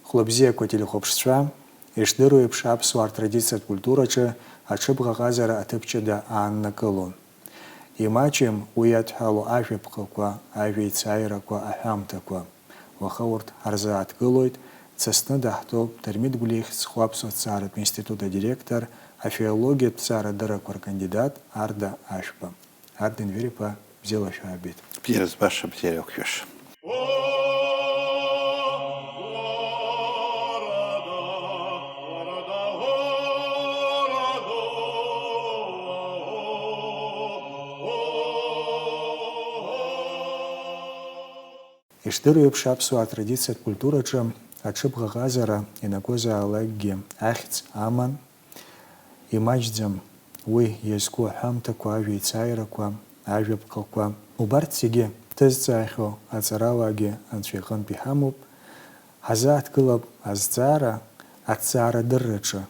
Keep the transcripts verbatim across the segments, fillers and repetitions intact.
Хәлыбзиақәа телехәаԥшцәа, ишдыру еиԥш, аԥсуаа ртрадициатә культураҿы аҽыбӷаҟазара аҭыԥ ҷыда ааннакылон. Имаҷым уи иадҳәало ажәаԥҟақәа, ажәеицааирақәа, аҳәамҭақәа. Уаха урҭ ҳарзааҭгылоит, дсасны даҳтәоуп Дырмит Гәлиахь зху аԥсуа ҭҵааратә институт адиректор, афилологиатә ҭҵаарадыррақәа ркандидат Арда Ашәба. Арда Енвер-иԥа, бзиала шәаабеит. Бзиара збаша, бзиара иақәшәаша. Ишдыру еиԥш, аԥсуаа ртрадициатә культураҿы аҽыбӷаҟазара ианакәызаалакгьы ахьӡ аман, имаҷӡам уи иазку аҳәамҭақәа, ажәеицааирақәа, ажәаԥҟақәа. Убарҭ зегьы ҭызҵаахьоу аҵарауаагьы Анцәа иҟынтә иҳамоуп. Ҳазааҭгылап азҵаара аҭҵаарадырраҿы.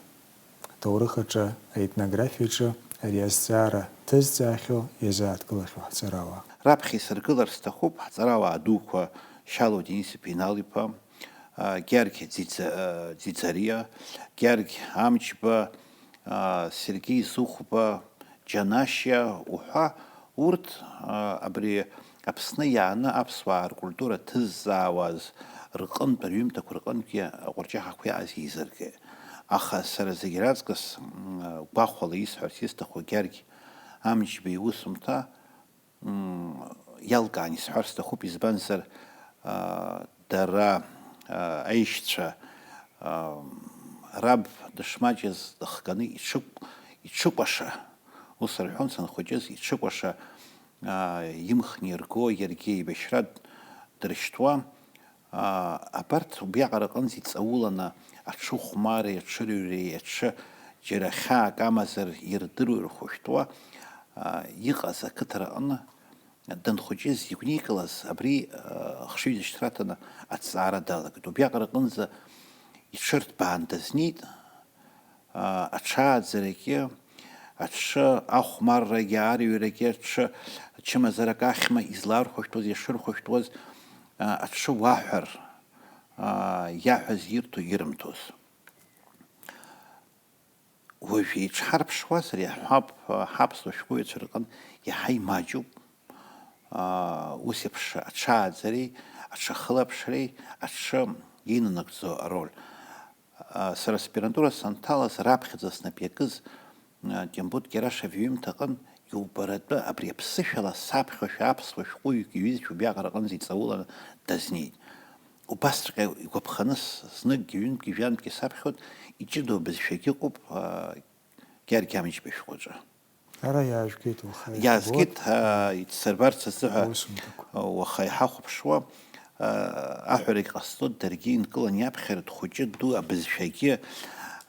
Аҭоурых аҿы, аетнографиаҿы ари азҵаара ҭызҵаахьоу, иазааҭгылахьоу ҳҵарауаа. Раԥхьа исыргылар сҭахуп ҳҵарауаа дуқәа Шьалуа Денис-иԥа Инал-иԥа, а, Гьаргь Ӡиӡа-, а, Ӡиӡариа, Гьаргь Амҷба, а, Сергеи Зыхәба, Џьанашьа уҳәа, урҭ, а, абри Аԥсны иааны аԥсуаа ркультура ҭыззаауаз рҟынтә, рҩымҭақәа рҟынтәгьы аҟәарҷаҳақәа иааз еизыргеит. Аха сара зегь раҵкыс, м, гәахәала исҳәарц исҭаху Гьаргь Амҷба иусумҭа, м, иалкаан исҳәар сҭахуп, избанзар, а, дара, а, аишьцәа, а, раб дышмаҷыз дыхганы иҽы-, иҽыкәаша, ус рҳәон санхәыҷыз, иҽыкәаша, а, имхны ирго, иаргьы еибашьра дыршьҭуа, а, абарҭ убриаҟара аҟынӡа иҵауланы аҽыхәмареи, аҽырҩреи, аҽы џьара хьаак амазар ирдыруа, ирхәышәтәуа, а, иҟаз ақыҭа рҟны данхәыҷыз, игәникылаз, абри, а, хшыҩзышьҭра аҭаны аҭҵаара далагеит. Убриаҟара аҟынӡа иҽырҭбаан дазнеит, а, аҽааӡарагьы, аҽы ахәмаррагьы, арҩрагьы, аҽы ачымазарак ахьма излархәышәтәуаз, иашырхәышәтәуаз, а, аҽы уаҳәар, а, иаҳәаз ирҭо, ирымҭоз. Уажә иҽҳарԥшуазар, иаҳҳәап, ҳаԥсуа шәҟәыҩҩцәа рҟынтә иаҳа имаҷуп, аа, ус еиԥш аҽааӡареи, аҽахылаԥшреи, аҽы инанагӡо ароль. Аа, сара аспирантура санҭалаз, раԥхьаӡа снапы иакыз, аа, Џьамбот Кьарашев иҩымҭаҟын иубаратәы абри аԥсышәала саԥхьошәа аԥсуа шәҟәыҩҩык иҩызцәа убриаҟара аҟынӡа иҵауланы дазнеит. Убасҵәҟьа игәаԥханы с-, зныкгьы, ҩынтәгьы, жәантәгьы саԥхьоит, иҷыдоу абызшәагьы ыҟоуп, аа, Гьаргь Амҷба ишәҟәаҿы. Ара иаажәгеит уаха. Иаазгеит, аа, ицсырбарц азыҳәа, аусумҭақәа, уаха иҳахәаԥшуа, аа, аҳәарагь ҟасҵоит, даргьы инкылан иаԥхьарт хәыҷы ду абызшәагьы,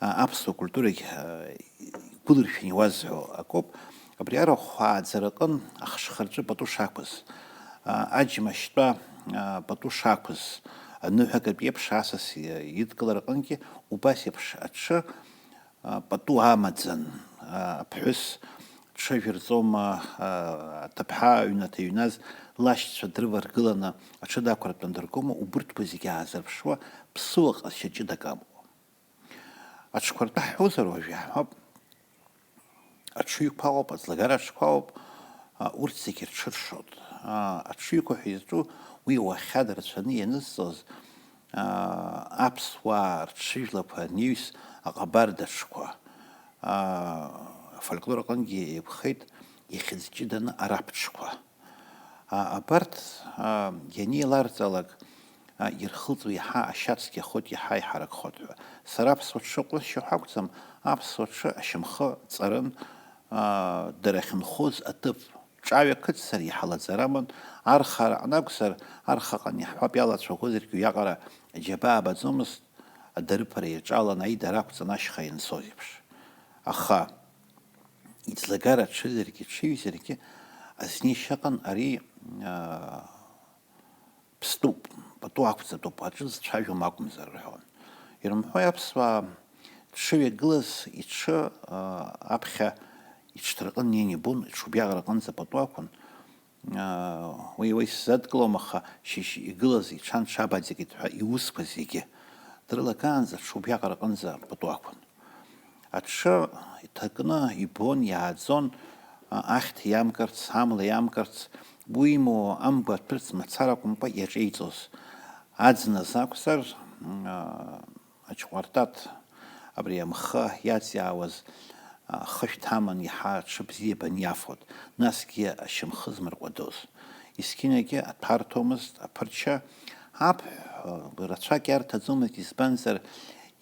аа, аԥсуа культурагь, аа, игәылыршәан иуазҳәо акоуп. Абри арахә ааӡара аҟын ахшхырҵәы пату шақәыз, аа, аџьма шьтәа, аа, пату шақәыз, аныҳәа акатә еиԥш асас идкылара аҟынгьы убас еиԥш аҽы, аа, пату амаӡан, аа, аԥҳәыс дҽыжәырҵома, аа, аҭыԥҳа аҩнаҭа иҩназ лашьцәа дрываргыланы аҽы дақәыртәан дыргома, убырҭқәа зегьы аазырԥшуа ԥсыуа ҟазшьа ҷыдак амоуп. Аҽқәа ртәы ҳҳәозар уажә иаҳҳәап, аҽыҩқәа ыҟоуп, аӡлагара аҽқәа ыҟоуп, а, урҭ зегьы рҽыршоит. А, аҽыҩқәа ҳәа изҿу уи уаххьа дырцәаны ианызҵоз, а, аԥсуаа рҽыжәлақәа анаҩс аҟабарда аҽқәа, а, афольклор аҟынгьы еиқәхеит ихьӡ ҷыданы араԥ ҽқәа. А, абарҭ, а, ианеиларҵалак, а, ирхылҵуа иаҳа ашьацгьы ахоит, иаҳа иҳаракхоит ҳәа. Сара аԥсуа ҽы ҟәысшьо ҳәа акәӡам, аԥсуа ҽы ашьамхы ҵарын, а, дара ахьынхоз аҭыԥ ҿаҩа кыдзар иаҳа лаҵара аман, архара аҟны акәзар, архаҟны иаҳҳәап, иалацәажәозаргьы уиаҟара аџьабаа абаӡомызт, адарыԥара иаҿалан аидара ақәҵан ашьха ианцоз еиԥш. Аха иӡлагара ҽызаргьы, ҽыҩзаргьы, азнеишьа ыҟан ари, аа, ԥстәуп, пату ақәҵатәуп, аҿы зцәажәом акәымзар, рҳәон. Ирымҳәои аԥсуаа, дшыҩагылаз иҽы, аа, аԥхьа иҽҭаркын неин ибон, иҽубиаҟара аҟынӡа пату ақәын. Аа, уи уа исзадкылом, аха шьыжь игылаз иҽан ҽабаӡакит ҳәа иусқәа зегьы дрылагаанӡа аҽы убриаҟара аҟынӡа пату ақәын. Аҽы иҭакны ибон, иааӡон, а, ахьҭа иамкырц, амла иамкырц, уимоу амгәа аҭәырц мацара акәымкәа иаҿеиҵоз. Аӡыназ акәзар, м, а, аҽҟәартат абри амхы иаҵиаауаз, а, хышә ҭамын, иаҳа аҽы бзиа баниафон, насгьы ашьамхы змырҟәадоз. Есқьынагьы аҭәа арҭомызт, аԥырча, аԥҳә, а, рацәак иарҭаӡомызт, избанзар,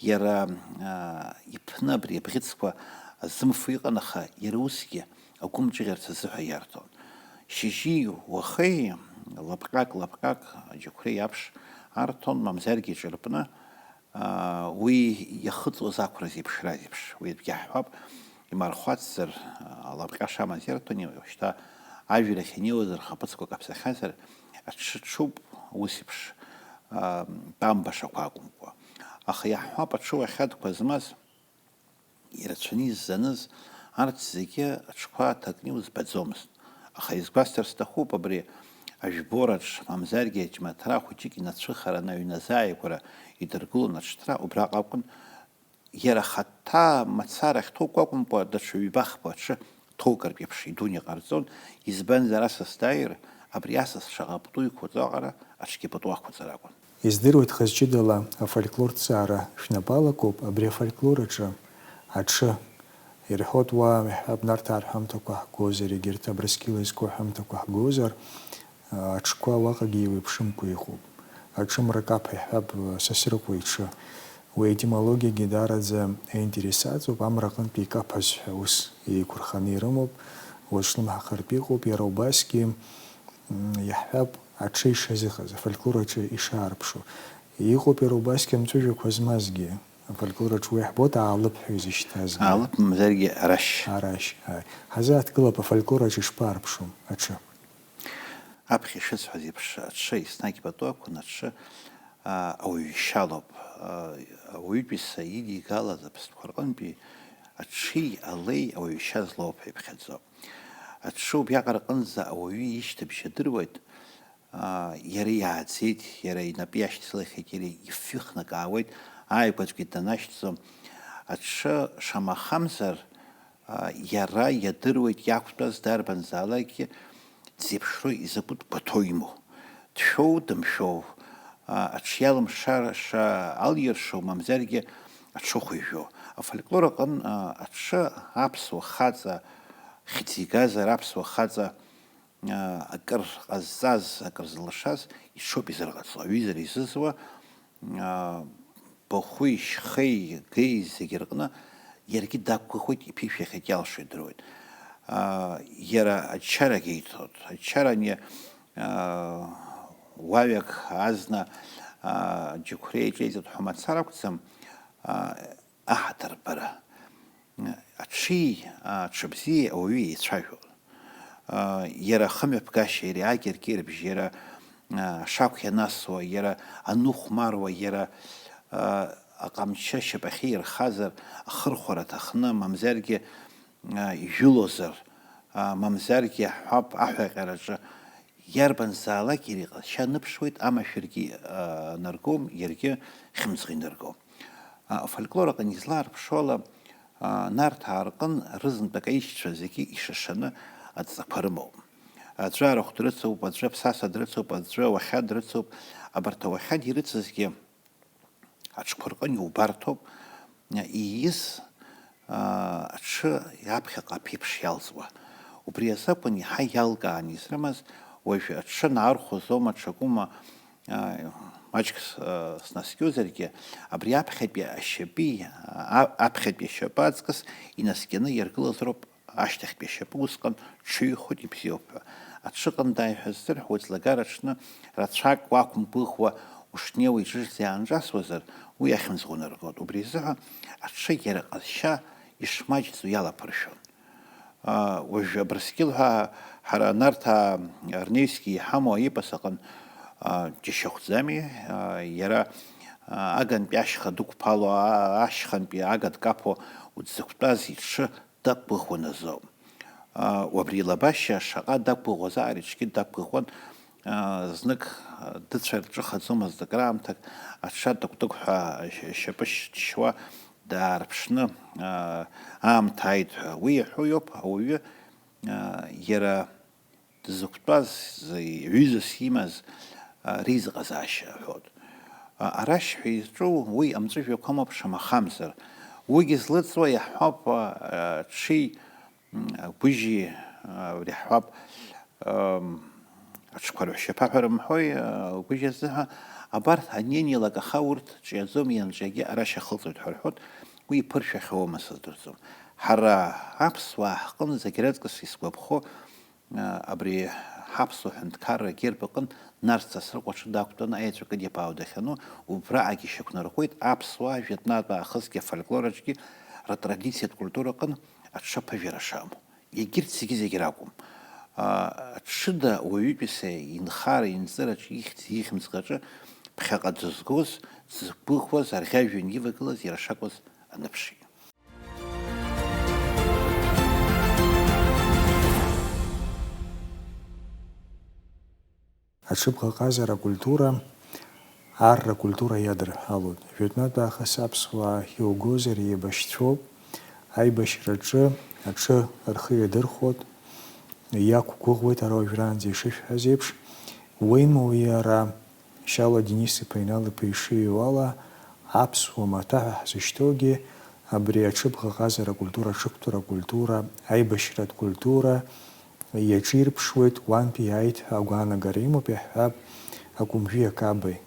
иара, а, иԥны абри абӷьыцқәа азымфо иҟан, аха иара усгьы агәы мҿыӷьарц азыҳәа иарҭон. Шьыжьи уахеи лапҟьак-лапҟьак аџьықәреи аԥш арҭон, мамзаргьы иҿырпны, аа, уи иахыҵуаз ақәра зеиԥшраз еиԥш. Уи аӡәгьы ҳҳәап, имархәацзар, аа, лапҟьа шамаз иарҭон, уажәшьҭа ажәра ахьанеиуаз рхаԥыцқәа каԥсахьазар, аҽы ҽуп, ус еиԥш, аа, тәамбашақәа акәымкәа. Аха иаҳҳәап, аҽы уахьадқәа змаз, ирацәаны иззаныз, арҭ зегьы аҽқәа ҭакны иузбаӡомызт. Аха изгәасҭар сҭахуп, абри ажәбораҿ, мамзаргьы аџьмаҭра хәыҷык инацәыхараны аҩны азааигәара идыргылон аҽҭра, убраҟа акәын, иара ахаҭа мацара ахьҭоуго акәымкәа, даҽа ҩба-хԥа аҽы ҭоукыртә еиԥш идун иҟарҵон, избанзар, асас дааир, абри асас шаҟа пату иқәуҵо аҟара аҽгьы пату ақәҵар акәын. Издыруеит, хаз ҷыдала афольклорҭҵаара шәнапы алакуп, абри афольклор аҿы аҽы ирҳәоит, уа, иаҳҳәап, Нарҭаа рҳәамҭақәа ҳгозар, егьырҭ Абрыскьыл изку ҳәамҭақәа ҳгозар, аҽқәа уаҟагьы еиуеиԥшымкәа иҟоуп. Аҽы мракаԥ, иаҳҳәап, Сасрыҟәа иҽы. Уи аетимологиагьы даараӡа аинтерес аҵоуп, амра аҟынтәи икаԥаз ҳәа ус еиқәырханы ирымоуп, уаҵәлымҳа хартә иҟоуп, иара убасгьы, м, иаҳҳәап, аҽы ишазыҟаз, афольклор аҿы ишаарԥшу. Иҟоуп иара убасгьы амҵәыжәҩақәа змазгьы, афольклор аҿы уи ҳбоит, аалыԥ ҳәа изышьҭазгьы. Аалыԥ мамзаргьы арашь. Арашь, ааи. Ҳазааҭгылап афольклор аҿы ишԥаарԥшу аҽы. Аԥхьа ишысҳәаз еиԥш, аҽы еснагь пату ақәын, аҽы, аа, ауаҩ ишьалоуп. Аа, ауаҩытәыҩса идигалаз аԥстәқәа рҟынтәи аҽи алеи ауаҩ ишьа злоуп ҳәа иԥхьаӡоуп. Аҽы убриаҟара аҟынӡа ауаҩы ишьҭыбжь адыруеит, аа, иара иааӡеит, иара инапы иашьҭылахьеит, иара ифҩы хнакаауеит, ааигәаҵәгьы данашьҭӡом. Аҽы шамахамзар, аа, иара иадыруеит иақәтәаз дарбанзаалакгьы дзеиԥшроу изакәытә гәаҭоу имоу. Дшәоу, дымшәоу, аа, аҽы иалымшаша алиршоу, мамзаргьы аҽы хәыжәжәо. Афольклор аҟын, аа, аҽы аԥсуа хаҵа хьӡ игазар, аԥсуа хаҵа аа, акыр ҟазҵаз, акыр зылшаз иҽоуп изырҟаҵо. Аҩызара изызуа, аа, бахәи, шьхеи, геи зегьы рҟны иаргьы дақәгәыӷуеит, иԥишәахьеит, иалшо идыруеит. Аа, иара ачарагьы иҭоит. Ачара ани, аа, уаҩак азна, аа, џьықәреи ҿеиҵеит ҳәа мацара акәӡам, аа, аҳаҭырбара. Аҽи, аҽыбзиеи ауаҩи еицәажәон. Иара ахымҩаԥгашьа, иара агьаргьы рыбжьара, ашақә ианасуа, иара аныхәмаруа, иара аҟамчы ашьапахьы ирхазар, ахырхәара аҭахны, мамзаргьы ижәылозар, мамзаргьы аҳәап аҳәаҟьараҿы иарбанзаалак иара иҟазшьа аныԥшуеит, амашәыргьы, аа, наргом, иаргьы хьымӡӷ инаргом. Афольклор аҟны излаарԥшуала, аа, Нарҭаа рҟын рызынтәык аишьцәа зегьы ишашаны адҵақәа рымоуп. Аӡәы арахә дрыцуп, аӡәы аԥсаса дрыцуп, аӡәы ауахьад дрыцуп. Абарҭ ауахьад ирыцызгьы аҽқәа рҟын иубарҭоуп, ииз, аа, аҽы аԥхьаҟа аԥеиԥш иалҵуа. Убри азы акәын иаҳа иалкааны изрымаз, уажә аҽы анаархәозоума, аҽакума, аа, маҷк с-, аа, снаскьозаргьы, абри аԥхьатәи ашьапи, а-, аԥхьатәи ашьапы аҵкыс инаскьаны иаргылазароуп. Ашьҭахьтәи ашьапы усҟан ҽыҩхоит, ибзиоуп ҳәа. Аҽыҟан дааи ҳәа ззырҳәо, уи ӡлагара аҽны рацәак уақәымгәыӷуа ушнеиуа иҿыцӡа иаанҿасуазар, уи ахьымӡӷ унаргоит. Убри азыҳәан аҽы иара ҟазшьа ишмаҷӡоу иалаԥыршәон. Аа, уажә Абрыскьыл ҳәа ҳара Нарҭаа Арнеевски иҳамоу аепос аҟын, аа, џьашьахәӡами, аа, иара, аа, агантәи ашьха дықәԥало, аа, ашьхантәи ага дкаԥо дзықәтәаз иҽы дақәгәыӷуан азоуп. Уабри илабашьа шаҟа дақәгәыӷуазаари, ҽгьы дақәгәыӷуан, знык дыцәарҿыхаӡомызт, акраамҭак аҽа тыгә-тыгәҳәа ашьапы шьуа даарԥшны аамҭа ааит ҳәа. Уи иаҳәо иоуп, ауаҩы иара дызықәтәаз, ҩызас имаз ризыҟазаашьа аҳәоит. Арашь ҳәа изҿу уи амҵәыжәҩақәа амоуп шамахамзар. Уигьы злыҵуа иаҳҳәап, ҽи гәыжьи, абри ҳҳәап, аҽқәа рҳәшьаԥа ҳәа рымҳәои, гәыжь азыҳәа, абарҭ аненеилак аха урҭ ҿиаӡом, ианҿиагьы арашь ахылҵоит ҳәа рҳәоит, уи иԥыршәахьоума сыздырӡом. Ҳара аԥсуаа ҳҟынӡагь раҵкыс исгәаԥхо, Абри ҳаԥсуа ҳәынҭқарра агерб аҟынтә Нарҭ Сасрыҟәа аҽы дақәтәаны аеҵәа кыдиаԥаауа дахьану, убраҟагьы ишьақәнарӷәӷәеит аԥсуаа жәытәнатә аахысгьы афольклор аҿгьы ртрадициатә культура аҟны аҽы аԥыжәара шамоу. Егьырҭ зегьы-зегьы ракәым. Аҽыда уаҩытәыҩса инхара-инҵыраҿ, ихьӡ-ихьымӡӷ аҿы ԥхьаҟа дзызгоз, дзықәгәыӷуаз, арӷьажәҩан ивагылаз иара шакәыз аныԥшит. Аҽыбӷаҟазара акультура арра акультура иадырҳәалоит. Жәытәнатә аахыс аԥсуаа иугозар еибашьцәоуп, аибашьраҿы аҽы рхы иадырхәоит, иақәгәыӷуеит, ара уажәраанӡа ишышәҳәаз еиԥш, уеимоу иара Шьала Денис-иԥа Инал-иԥа ишиҩуа ала, аԥсуа маҭәа ҳәа ҳзышьҭоугьы абри аҽыбӷаҟазара акультура, аҽықәтәара акультура, аибашьратә культура иаҿирԥшуеит, уантәи иааит ҳәа агәаанагара имоуп, иаҳҳәап, Акәымжәи Акабеи,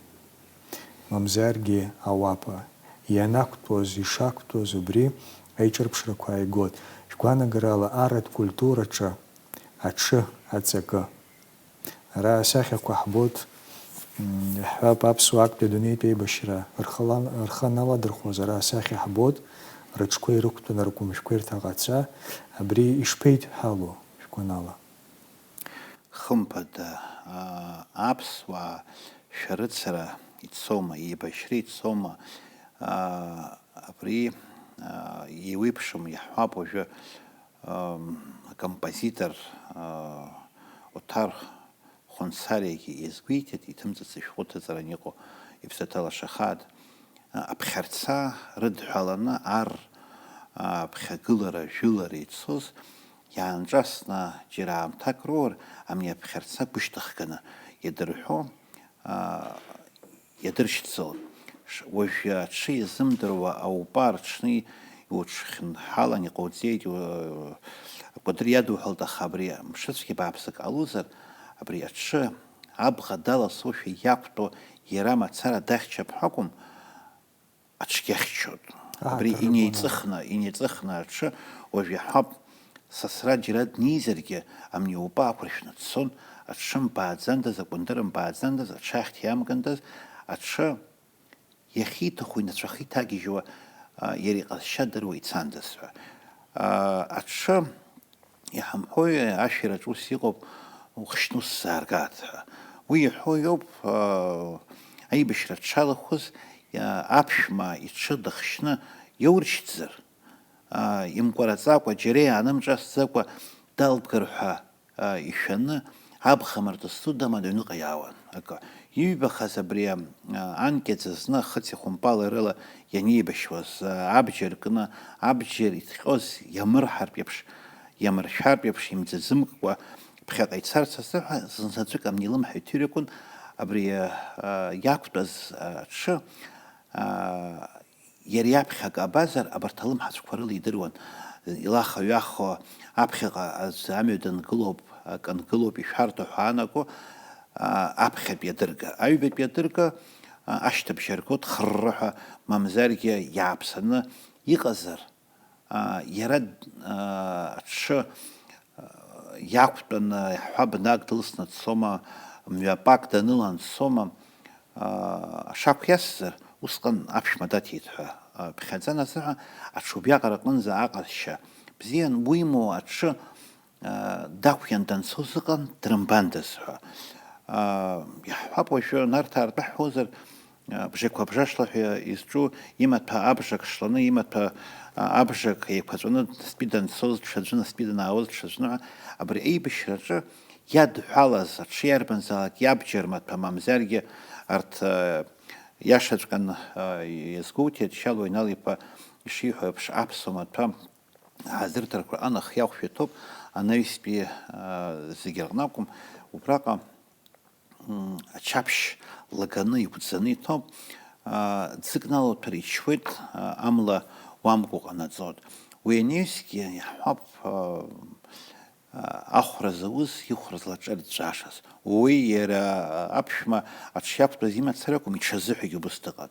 мамзаргьы Ауапа. Ианақәтәоз, ишақәтәоз убри аиҿырԥшрақәа ааигот. Шәгәаанагарала, арратә культураҿы аҽы аҵакы. Ара асахьақәа ҳбоит, м, иаҳҳәап, аԥсуаа актәи адунеитә еибашьра рхала-, рхы аналадырхәуаз, ара асахьа ҳбоит, рыҽқәа ирықәтәаны ркәымжәқәа ирҭаҟаца, абри ишԥеидҳәалоу, шәгәанала? Хымԥада, аа, аԥсуаа шәарыцара ицома, еибашьра ицома, аа, абри, аа, еиуеиԥшым, иаҳҳәап, уажәы, ам, акомпозитор, аа, Оҭар Хәынцариагьы иазгәеиҭеит, иҭымҵыц ишәҟәы ҭыҵран иҟоу иԥсаҭа лашахааит, аԥхьарца рыдҳәаланы ар, аԥхьагылара, жәылара ицоз, иаанҿасны џьара аамҭак роур, ами аԥхьарца гәышьҭыхганы иадырҳәо, а, иадыршьцылон. Ш-, уажәы аҽы иазымдыруа аупа рҽны иуҽхьынҳалан иҟауҵеит, иу-, акәадыр иадуҳәалт, аха абри мшыцәгьа бааԥсык ҟалозар, абри аҽы абӷа даласоушәа иақәтәоу иара мацара дахьчап ҳәа акәым, аҽгьы ахьчоит. Абри ааҭарбон. Инеиҵыхны, инеиҵыхны аҽы уажә иаҳҳәап, сасра џьара днеизаргьы, амни упа ақәыршәны дцон, аҽы мбааӡандаз, акәындыр мбааӡандаз, аҽы ахьҭа иамгандаз, аҽы иахьиҭаху инацәахы иҭагьежьуа, а, иара иҟазшьа адыруа ицандаз ҳәа. А, аҽы иҳамҳәои, ашәираҿ ус иҟоуп, ухшьны усзааргааит ҳәа. Уи иҳәо иоуп, а, аибашьра дшалахәыз, а, аԥшәма иҽы дыхшьны иауршьҭзар, а, имкәараҵакәа, џьара иаанымҿасӡакәа далбгар ҳәа, а, ишәаны, абӷа мардасу даман аҩныҟа иаауан. Акы, иҩбахаз абри, а, анкьаӡа зны ахыци ахәымпали рыла ианеибашьуаз, а, абџьар кны, абџьар иҭҟьоз иамырҳартә еиԥш, иамыршәартә еиԥш, имӡаӡымкәа ԥхьаҟа ицарц азыҳәа, зынзаҵәык амни илымҳа иҭыҩракәын, абри, а, а, иақәтәаз, а, аҽы, а, Иара иаԥхьа акы абазар, абарҭ алымҳацәқәа рыла идыруан, илаха-ҩахо, аԥхьаҟа аӡә амҩа дангылоуп, акы ангылоуп ишәарҭоу ҳәа аанаго, а, аԥхьатәи адырга. Аҩбатәи адырга, а, ашьҭыбжь аргоит, хыррыҳәа, мамзаргьы иааԥсаны иҟазар, а, иара, а, аҽы, а, иақәтәаны, иаҳҳәап, бнак дылсны дцома, мҩапак данылан дцома, аа, ашақә иасзар, усҟан аԥшәма даҭеит ҳәа, аа, ԥхьаӡан азыҳәа аҽы убриаҟара аҟынӡа аҟазшьа бзиан, уимоу аҽы, аа, дақәиан данцоз ыҟан, дрымбандаз ҳәа. Аа, иаҳҳәап, уажәы Нарҭаа ртәы ҳҳәозар, аа, бжақәа бжашла ҳәа изҿу имаҭәа абжак шланы, имаҭәа, аа, абжак еиқәаҵәаны, настәи данцоз ҽаӡәы, настәи данаауаз ҽаӡәны ҳәа, абри аибашьраҿы иадҳәалаз аҽы иарбанзаалак иабџьар маҭәа мамзаргьы арҭ, э, иашаҵәҟьан, э, иазгәоуҭеит Шьалуа Инал-иԥа ишиҳәо еиԥш, аԥсуа маҭәа ҳазырҭарқәа анахь иахәшәа иҭоуп, анаҩстәи, э, зегьы рҟны акәым, убраҟа, м, ачаԥшь лаганы иқәӡаны иҭоуп, э, ӡык налоуҭәар ичуеит, э, амла уамкәа ҟанаҵоит. Уи анаҩсгьы иаҳҳәап, э, ахәра зауз ихәра злаҿырҵәашаз. Уи иара аԥшәма аҽы иақәтәаз имацара акәым, иҽазыҳәагьы убыс дыҟан.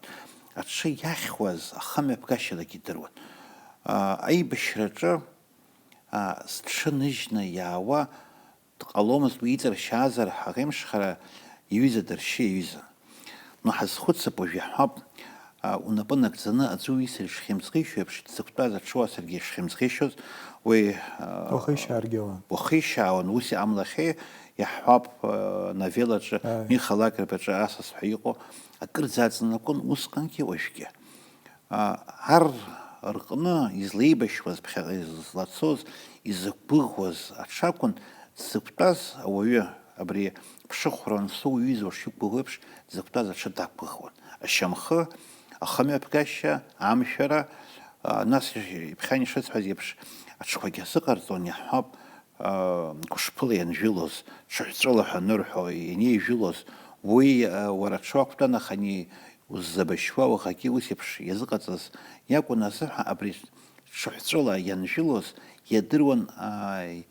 Аҽы иахьуаз ахымҩаԥгашьалагьы идыруан. Аибашьраҿы, зҽы ныжьны иаауа дҟаломызт, уи иҵыршьаазар, ҳаӷеимшхара иҩыза дыршьы иаҩызан. Но ҳазхәыцып уажә иаҳҳәап, а, унапы нагӡаны аӡәы уисыр ишхьымӡӷишьо еиԥш, дзықәтәаз аҽуасыргьы ишхьымӡӷишьоз, уи, а, Уахишьааргьы ауан. Уахишьаауан, ус иҟамлахьеи, иаҳҳәап, а, новеллаҿы, Ааи. Миха Лакрба аҿы асас ҳәа иҟоу, акырӡа аҵанакуан усҟангьы уажәгьы. А, ар рҟны излеибашьуаз, ԥхьаҟа излацоз, изықәгәыӷуаз аҽакәын дзықәтәаз ауаҩы, абри ԥшыхәра анцо уҩыза ушиқәгәыӷуа еиԥш, дзықәтәаз аҽы дақәгәыӷуан. Ашьамхы, ахымҩаԥгашьа, амшәара, а, нас ибӷьан ишысҳәаз еиԥш, аҽқәагьы азыҟарҵон, иаҳҳәап, а, гәышԥыла ианжәылоз, ҽыҳәҵәыла ҳәа анырҳәо, ианеижәылоз, уи, а, уара аҽы уақәтәан, аха ани уззабашьуа уаӷагьы ус еиԥш иазыҟаҵаз иакәын азыҳәа абри ҽыҳәҵәыла ианжәылоз иадыруан, ааи,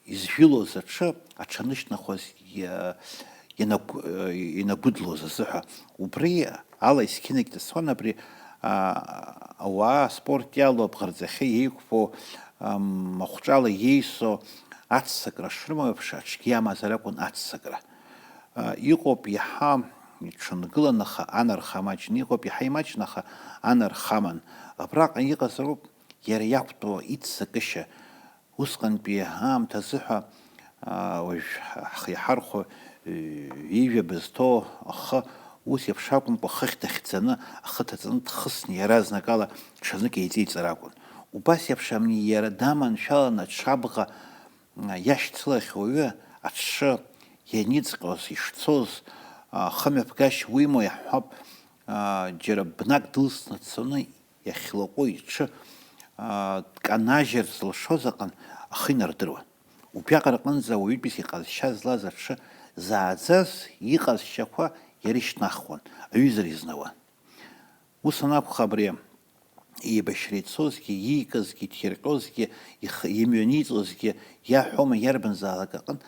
изжәылоз аҽы аҽаныжьнахуаз иа-, ианагә-, инагәыдлоз азыҳәа. Убри ала есқьынагь дасуан абри, аа, ауаа аспорт иалоу, абӷарӡахьы еиқәԥо, ам, ахәҿала иеисо аццакра шрымоу еиԥш аҽгьы иамазар акәын аццакра. Иҟоуп иаҳа иҽынгылан, аха анарха маҷны, иҟоуп иаҳа имаҷны, аха анарха аман. Абраҟа иҟазароуп иара иақәтәоу иццакышьа. Усҟантәи аамҭазыҳәа, уажә ҳхы иҳархәо, ҩажәа бызҭоу ахы ус еиԥш акәымкәа, хыхь дахьӡаны, ахы ҭаҵаны дхысны, иаразнакала ҽазнык еиҵеиҵар акәын. Убас еиԥш амни иара даманшәаланы аҽабӷа иашьцылахьоу аҩы аҽы ианиҵҟьоз, ишцоз, а, хымҩаԥгашьа уимоу иаҳҳәап, а, џьара бнак дылсны дцоны иахьлаҟәу иҽы, а, дканажьырц зылшоз аҟын ахы инардыруан. Убриаҟара аҟынӡа ауаҩытәыҩса иҟазшьа злаз аҽы зааӡаз иҟазшьақәа иара ишьҭнахуан, аҩызара изнауан. Ус анакәха, абри еибашьра ицозгьы, ииказгьы, иҭирҟьозгьы, ихы, имҩаниҵозгьы, иаҳәома, иарбанзаалак аҟынтә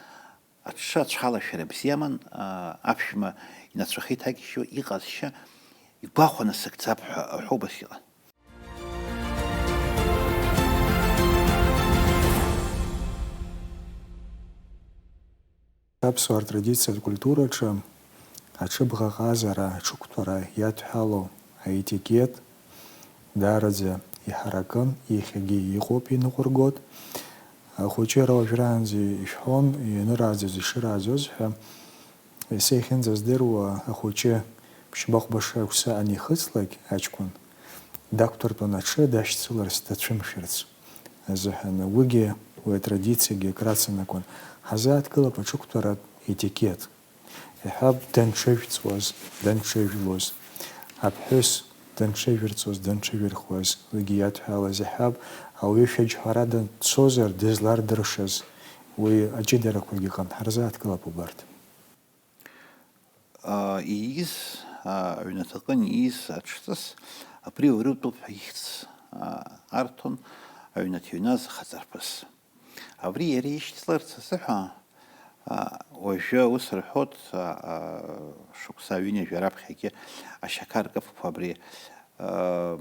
аҽы ацәалашәара бзиаман, аа, аԥшәма инацәахеит агьежьуа, иҟазшьа игәахәаны сыгӡап ҳәа, ҳәа убас иҟан. Аԥсуаа ртрадициатә культураҿы аҽыбӷаҟазара, аҽықәтәара иадҳәалоу аетикет даараӡа иҳаракын, иахьагьы иҟоуп, иныҟәыргоит. Ахәыҷы иара уажәраанӡа ишәҳәон, ианырааӡоз, ишырааӡоз ҳәа. Са иахьынӡаздыруа, ахәыҷы ԥшьба-хәба шықәса анихыҵлак, аҷкәын дақәтәартәын аҽы дашьцыларц, дацәымшәарц азыҳәан. Уигьы, уи атрадициагьы акраҵанакуан. Ҳазааҭгылап аҽықәтәаратә етикет. Иҳәап, данҽыжәҵуаз, данҽыжәлоз, аԥҳәыс данҽыжәырҵуаз, данҽыжәырхуаз, уигьы иадҳәалаз. Иҳәап, ауаҩы шәаџь ҳәарада дцозар, дызлардыршаз, уи аҷыдарақәагьы ыҟан. Ҳарзааҭгылап убарҭ. Аа, ииз, аа, аҩнаҭаҟын ииз аҽҵыс, абри уаҩытәуп ҳәа ихьӡ, аа, арҭон аҩнаҭа иҩназ ахаҵарԥыс. Абри иара ишьцыларц азыҳәа, аа, уажәы ус рҳәоит, аа, шықәса ҩынҩажәа раԥхьагьы ашьақар кыфқәа абри, аа,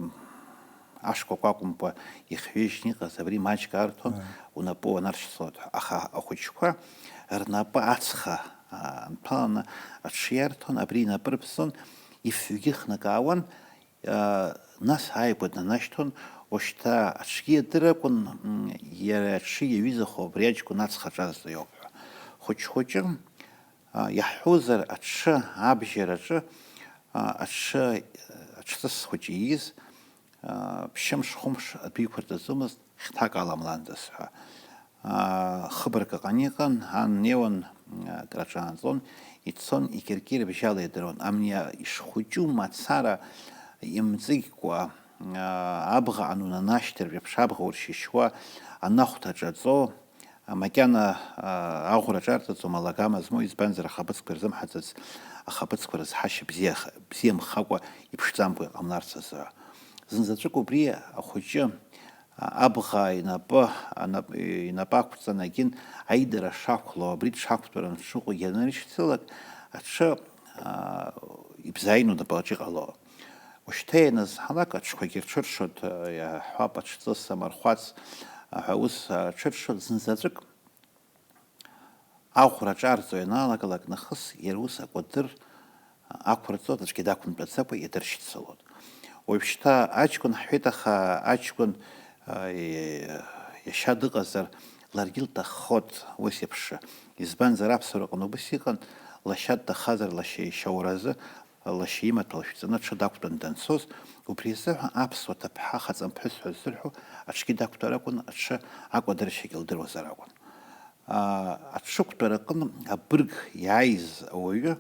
ашкәакәа акәымкәа ихҩежьны иҟаз абри маҷк арҭон, Ааи. Унапы уанаршьцылоит ҳәа. Аха ахәыҷқәа рнапы ацха, аа, нҭәаланы аҽы иарҭон, абри инапы рыԥсон, ифҩгьы хнакаауан, аа, нас ааигәа днанашьҭуан, ушьҭа аҽгьы иадыр акәын, м, иара аҽы иаҩызахо абри аҷкәын ацха аҿазҵо иоуп ҳәа. Хәыҷ-хәыҷы, аа, иаҳҳәозар, аҽы абжьараҿы, аа, аҽы, аҽҵыс хәыҷы ииз, аа, ԥшьымш-хәымш адәы иқәырҵаӡомызт, хьҭак аламландаз ҳәа. Хыбрак аҟны иҟан, ан днеиуан, акраҿааҵон, ицон, икьыркьыр бжьала идыруан. Амни ишхәыҷу мацара имҵыгькәа, абӷа анунанашьҭыртә еиԥш абӷа уршьышьуа, анахәҭа ҿаҵо, макьана аӷәра ҿарҵаӡом, алагама змоу, избанзар, ахаԥыцқәа ирзымҳаӡац, ахаԥыцқәа рызҳашьа бзиа-, бзиамхакәа, иԥшӡамкәа иҟамларц азы. Зынзаҵәык убри ахәыҷы абӷа инапы, анап-, инапы ақәҵан, агьын аидара шақәлоу, абри дшақәтәараны дшыҟоугьы аныршьцылак, аҽы, аа, ибзааины унапаҿы иҟало. Ушьҭа ианазҳалак, аҽқәагьы рҽыршоит, иаҳҳәап, аҽҵыс, амархәац ҳәа ус аҽыршоит зынзаҵәык. Аӷәра ҿарҵо ианалагалак нахыс, иара ус акәадыр ақәырҵоит, аӡәгьы дақәымтәаӡакәа идыршьцылоит. Уажәшьҭа аҷкәын ҳҳәеит, аха аҷкәын, а, и-, иашьа дыҟазар, ларгьы лҭаххоит ус еиԥш. Избанзар, аԥсуара аҟны убас иҟан, лашьа дҭахазар, лашьа ишьауразы, лашьа имаҭәа лшәҵаны аҽы дақәтәан данцоз, убри азыҳәан аԥсуа ҭыԥҳа хаҵамԥҳәыс ҳәа ззырҳәо аҽгьы дақәтәар акәын, аҽы акәадыршьагьы лдыруазар акәын. Аа, аҽықәтәара аҟны абырг иааиз ауаҩы,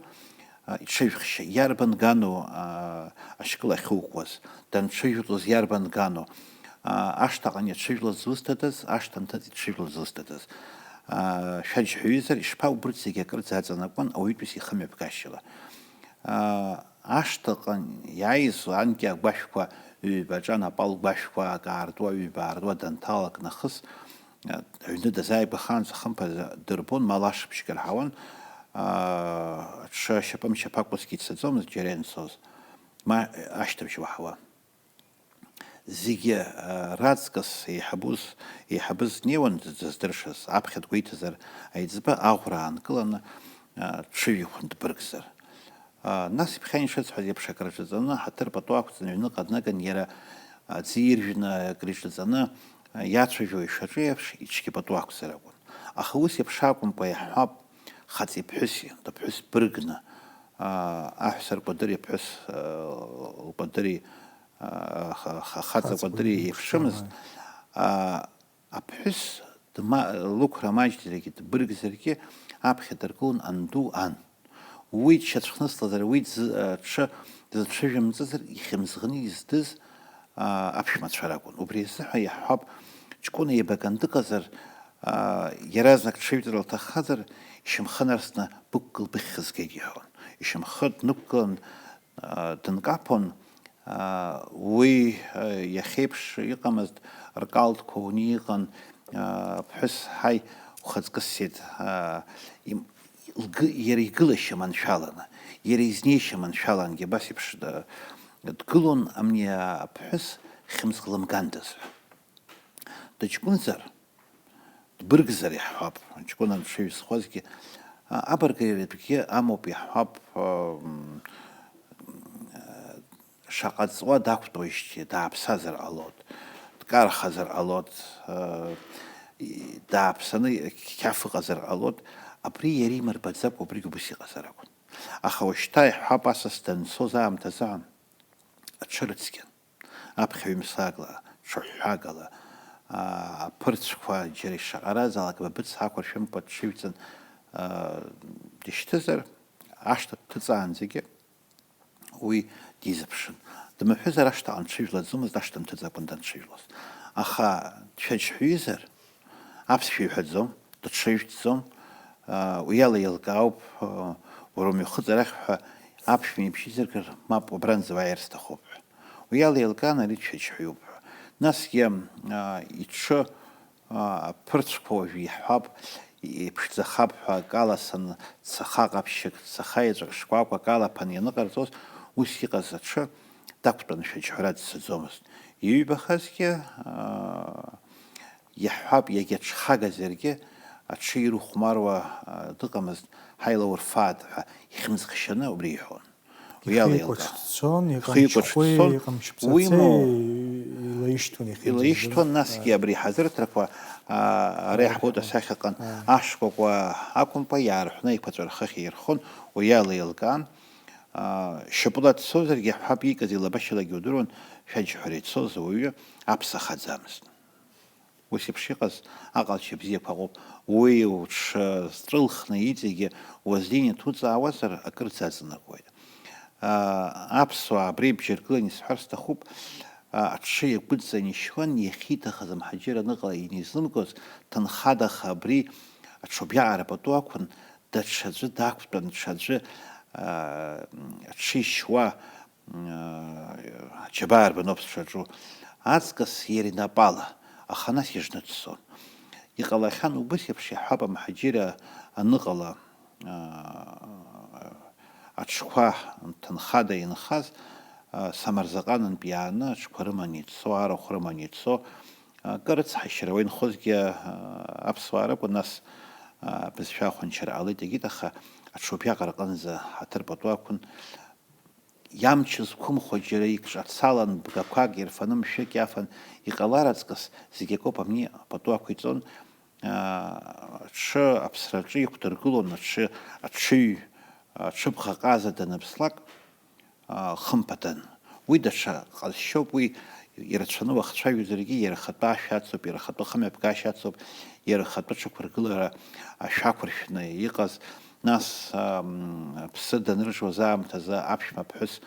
а, иҽыжәхшьа, иарбан гану, а, ашькыл ахьукуаз, данҽыжәлоз иарбан гану, а, ашҭаҟны иҽыжәлоз зусҭадаз, ашҭа нҭыҵ иҽыжәлоз зусҭадаз. А, шәаџьҳәаҩызар, ишԥа убырҭ зегьы акырӡа аҵанакуан ауаҩытәыҩса ихымҩаԥгашьала. Аа, ашҭаҟны иааиз анкьа агәашәқәа ҩба аҿан, апал гәашәқәа акы аартуа, ҩба аартуа данҭалак нахыс, аҩны дазааигәахаанӡа хымԥада дырбон, ма лашбжьык рҳауан, аа, аҽы шьапымшьаԥ акәызгьы ицаӡомызт џьара ианцоз, ма ашьҭыбжь уаҳауа. Зегьы, аа, раҵкыс еиҳабус, еиҳабыс днеиуан дыздыршаз, аԥхьа дгәеиҭазар аиҵбы аӷәра аанкыланы, аа, дҽыжәҩахәын дбыргзар. Аа, нас иԥхьан ишысҳәаз еиԥш акраҿаҵаны, аҳаҭыр пату ақәҵаны аҩныҟа днаган, иара аӡы иржәны акриҿаҵаны, аа, иацәажәо ишаҿу еиԥш, иҽгьы пату ақәзар акәын. Аха ус еиԥш акәымкәа, иаҳҳәап, хаҵеи ԥҳәыси, дыԥҳәыс быргны, аа, аҳәса ркәадыри аԥҳәыс, аа, лкәадыри, аа, ха-, ха-, хаҵа кәадыри еиԥшымызт. Аа, аԥҳәыс дма-, лықәра маҷӡаргьы дбыргзаргьы, аԥхьа дыргылон анду ан. Уи дшьацәхныслазар, уи дзы-, аҽы дызцәыжәымҵызар, ихьымӡӷны издыз, аа, аԥшәмацәа ракәын. Убри азыҳәа иаҳҳәап, ҷкәына еибаган дыҟазар, аа, иаразнак дҽыжәҵыр лҭаххазар, ишьамхы нарсны бықәгыл, быххь згеит иҳәон. Ишьамхы днықәгылан, аа, дынкаԥон, аа, уи, аа, иахьеиԥш иҟамызт, ркалҭқәа уны иҟан, аа, ԥҳәыс, ҳаи, ухаҵкы ссеит, аа, им-, лгы-, иара игылашьа маншәаланы, иара изнеишьа маншәалангьы абас еиԥш д-, дгылон, амни аԥҳәыс хьымӡӷ лымгандаз ҳәа. Дыҷкәынзар, дбыргзар иаҳҳәап, ҷкәына дшыҩсхозгьы, а, абаргыратәгьы амоуп иаҳҳәап, м, шаҟа ҵуа дақәтәоижьҭеи, дааԥсазар ҟалоит, дкархазар ҟалоит, а, и-, дааԥсаны қьаф ыҟазар ҟалоит, абри иара имырбаӡакәа убригь убыс иҟазар акәын. Аха уажәшьҭа иаҳҳәап, асас данцоз аамҭазы аҽырыцқьан. Аԥхьа ҩымсагла, ҽыҳәҳәагала, аа, аԥырцәқәа џьара ишаҟаразаалак бабыц ақәыршәымкәа дҽыжәҵын, аа, дышьҭызар, ашҭа дҭыҵаанӡагьы уи дизыԥшын. Дмыҳәызар, ашҭаҟа нҽыжәлаӡомызт, ашҭа нҭыҵ акәын данҽыжәлоз. Аха дшәаџьҳәаҩызар, аԥсшәа иҳәаӡом, дҽыжәҵӡом, аа, уи ала еилкаауп, аа, уара умҩахыҵ арахь ҳәа аԥшәма ибжьы изыргар, мап, убранӡа уааир сҭахуп ҳәа. Уи ала еилкаан ари дшәаџьҳәаҩуп ҳәа. Насгьы, аа, иҽы, аа, аԥырцәқәа уажә иаҳҳәап, иԥшӡахап ҳәа акала сан цаха ҟаԥшьык, цаха еҵәак шкәакәак алаԥан ианыҟарҵоз, ус иҟаз аҽы дақәтәаны шәаџьҳәара дцаӡомызт. Иҩбахазгьы, аа, иаҳҳәап, иагьа ҽхагазаргьы, аҽы ирыхәмаруа, аа, дыҟамызт, ҳаилаурфааит ҳәа ихьымӡӷ шьаны убри иҳәон. Уи ала еилкаа. Ихы икәаҽ цон, ихы икәаҽ икамчхәи, цон. Уи икамчԥсацеи моу. Илаишьҭуан ихы Илаишьҭуан, насгьы абри ҳазырҭрақәа, аа, ара иаҳбоит асахьаҟын, аа, ашкәакәа акәымкәа, иаарҳәны еиқәаҵәа рхыхь ирхон, уи ала еилкаан, аа, шьапыла дцозаргьы, ҳәап, иикыз илабашьалагьы удыруан, шәаџьҳәара ицоз ауаҩы аԥса хаӡамызт. Ус еиԥш иҟаз аҟалашьа бзиақәа ыҟоуп. Уи уҽы зҵәылхны иҵегьы уаздин иҭуҵаауазар, акырӡа аҵанакуеит. Аԥсуаа абри бџьаргылан исҳәар сҭахуп, аҽы иагәыдҵан ишьуан, иахьиҭахыз амҳаџьыр аныҟала инизлымгоз, ҭынхадаха абри аҽыбжьаҟара пату ақәын, даҽаӡәы дақәтәан, ҽаӡәы аҽы ишьуа, аџьабаа рбаноуп сшаҿу. Аҵкыс иара инапала, аха нас ижны дцон. Иҟалахьан убыс еиԥш иаҳҳәап, амҳаџьыраа аныҟала, аҽқәа ҭынхада инхаз, самарзаҟанынтә иааны аҽқәа рыманы ицо, арахә рыманы ицо, акы рыцҳашьара уа инхозгьы аԥсуаа ракәын, нас абызшәа ахәанчара ҟалеит, егьит, аха аҽыбжьаҟара аҟынӡа ҳаҭыр пату ақәын. Иамч зқәымхо џьара икҿацалан, бгақәак ирфаны мшәык иафан, иҟалар аҵкыс зегь акоуп, амни пату ақәиҵон, аҽы аԥсраҿы иқәдыргылон, аҽы, аҽыҩ, аҽыбӷаҟаза даныԥслак, хымԥадан. Уи даҽа ҟазшьоуп, уи ирацәаны уахцәажәозаргьы, иара ахатәы ашәа ацуп, иара ахатәы ахымҩаԥгашьа ацуп, иара ахатәы аҽықәыргылара ашәақәыршәны иҟаз, нас, ам, аԥсы даныржуаз аамҭазы аԥшәма ԥҳәыс,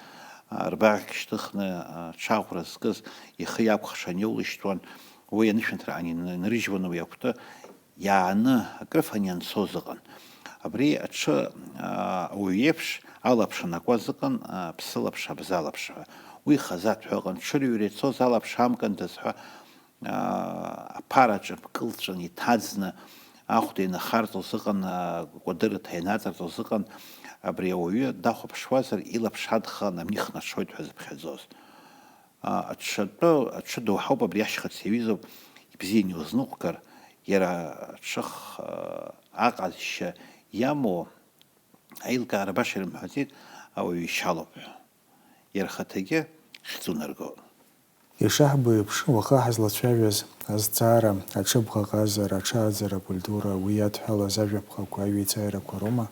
а, рбаӷь шьҭыхны, а, ҽаӷәра зкыз ихы иакәхшан иоулышьҭуан, уи анышәынҭра ани-, анырыжьуан уи акәты, иааны акрыфан ианцоз ыҟан. Абри аҽы, а, ауаҩ иеиԥш алаԥш анакуаз ыҟан, а, ԥсылаԥш, абзалаԥш ҳәа. Уи хазы аҭәҳәа ыҟан, ҽырҩра ицоз алаԥш амкындаз ҳәа, аа, аԥараҿы бкылҵәаны иҭаӡны ахәда инахарҵоз ыҟан, аа, кәадырыҭа инаҵарҵоз ыҟан, абри ауаҩы дахәаԥшуазар, илаԥш адхалан амни хнаҽуеит ҳәа зыԥхьаӡоз. Аа, аҽы атәы, аҽы доуҳауп, абри ашьхыц иаҩызоуп, ибзианы иузныҟәгар, иара аҽых, аа, аҟазшьа иамоу аилкаара баша ирымҳәаӡеит, ауаҩы ишьалоуп ҳәа. Иара ахаҭагьы хьӡ унаргоит. Ишаҳбо еиԥш, уаха ҳазлацәажәаз азҵаара, аҽыбӷаҟазара, аҽааӡара акультура, уи иадҳәалаз ажәаԥҟақәа, аҩеицааирақәа роума,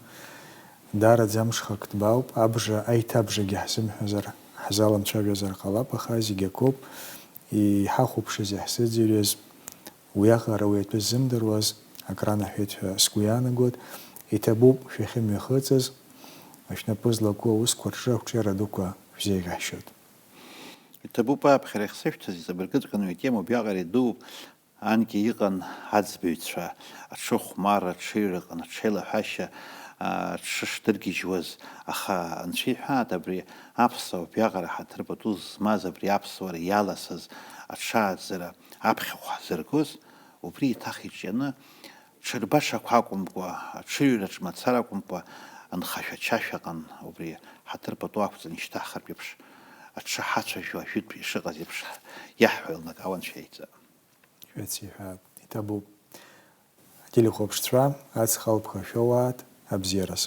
даараӡа амш хак ҭбаауп, абжа, аиҭабжагьы ҳзымҳәозар, ҳзаламцәажәозар ҟалап, аха зегь акоуп, иҳахәаԥшыз, иаҳзыӡырҩыз, уиаҟара уи атәы ззымдыруаз акранаҳәеит ҳәа сгәы иаанагоит, иҭабуп шәахьымҩахыҵыз, шәнапы злаку аусқәа рҿы ақәҿиара дуқәа шәзеиӷьаҳшьоит. Иҭабуп ааԥхьара иахьсышәҭаз, иҵабыргыҵәҟьаны уи атема убриаҟара идууп. Анкьа иҟан аӡбаҩцәа, аҽыхәмарра, аҽыҩраҟны, аҽеилаҳәашьа, аҽы шдыргьежьуаз, аха Анцәа иҳәаат, абри аԥсуа убриаҟара ҳаҭыр пату змаз, абри аԥсуара иаласыз аҽааӡара аԥхьахә ҳзыргоз, убри еиҭах иҿианы, ҽырбашақә акәымкәа, аҽыҩраҿ мацара акәымкәа, анхашәа чашә аҟан, убри ҳаҭыр пату ақәҵаны ишьҭаҳхыртә еиԥш, аҽы ҳацәажәо ажәытә ишыҟаз еиԥш иаҳҳәо еилнакаауа Анцәа иаиҵы. Шәеицеиҳәаат, иҭабуп. Ателехәаԥшцәа, аҵх алԥха шәоуаат, абзиараз.